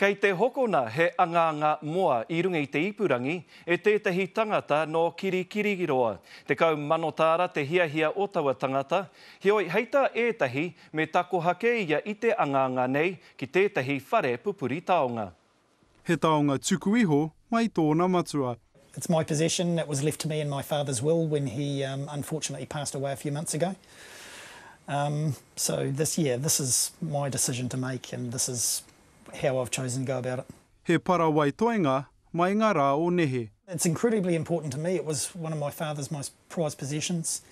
Kei te hokona he angaanga moa i runga i te ipurangi e tētahi tangata nō Kirikiriroa. 10,000 tāra te hiahia o taua tangata, heoi hei tā ētahi me takoha kē ia i te angaanga nei ki tētahi whare pupuri taonga. He taonga tuku iho mai tōna matua. It's my possession, it was left to me in my father's will when he unfortunately passed away a few months ago. So this yeah, this is my decision to make and this is how I've chosen to go about it. He parawai toenga mai nga ra o nehe. It's incredibly important to me, it was one of my father's most prized possessions.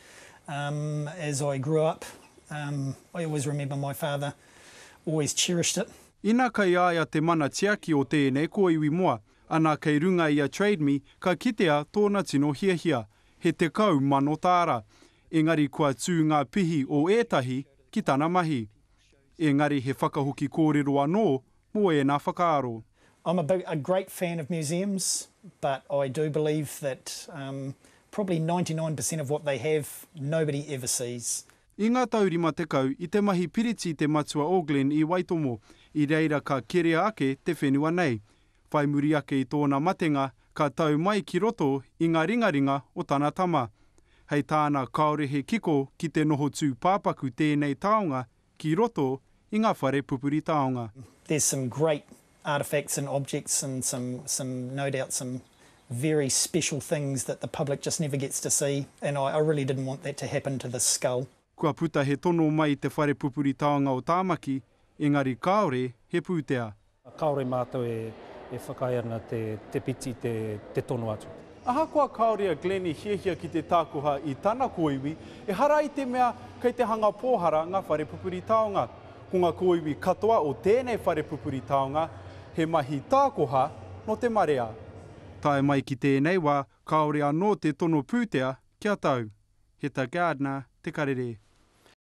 Um, as I grew up, um, I always remember my father always cherished it. Ina kei a ia te mana tiaki o tēnei kōiwi moa, ana kei runga i a Trade Me ka kitea tōna tino hiahia, he 10,000 tāra. Engari kua tū ngā pihi o ētahi ki tana mahi. Engari he whakahoki kōrero anō mō ēnā whakaaro. I'm a big, a great fan of museums, but I do believe that um, probably 99% of what they have, nobody ever sees. I ngā tau 50, i te mahi piriti te matua o Glenn i Waitomo, i reira ka kerea ake te whenua nei. Whai muri ake i tōna matenga, ka tau mai ki roto i ngā ringaringa o tana tama. Hei tāna kāore he kiko ki te noho tūpāpaku tēnei taonga ki roto i ngā whare pupuri taonga. There's some great artefacts and objects and some, some, no doubt some very special things that the public just never gets to see and I, I really didn't want that to happen to this skull. Kua puta he tono mai i te Whare Pupuri Taonga o Tāmaki, engari kāore he pūtea. Kāore mātou e whakaae ana te piti te tono atu. Ahakoa kāore a Glenn i hiahia ki te tākoha i tana kōiwi, ehara i te mea kei te hanga pōhara ngā whare pupuri taonga. Ko ngā kōiwi katoa o tēnei whare pupuri taonga, he mahi tākoha nō te marea. Tae mai ki tēnei wā, kāore anō te tono pūtea kia tau. Heta Gardner, Te Karere.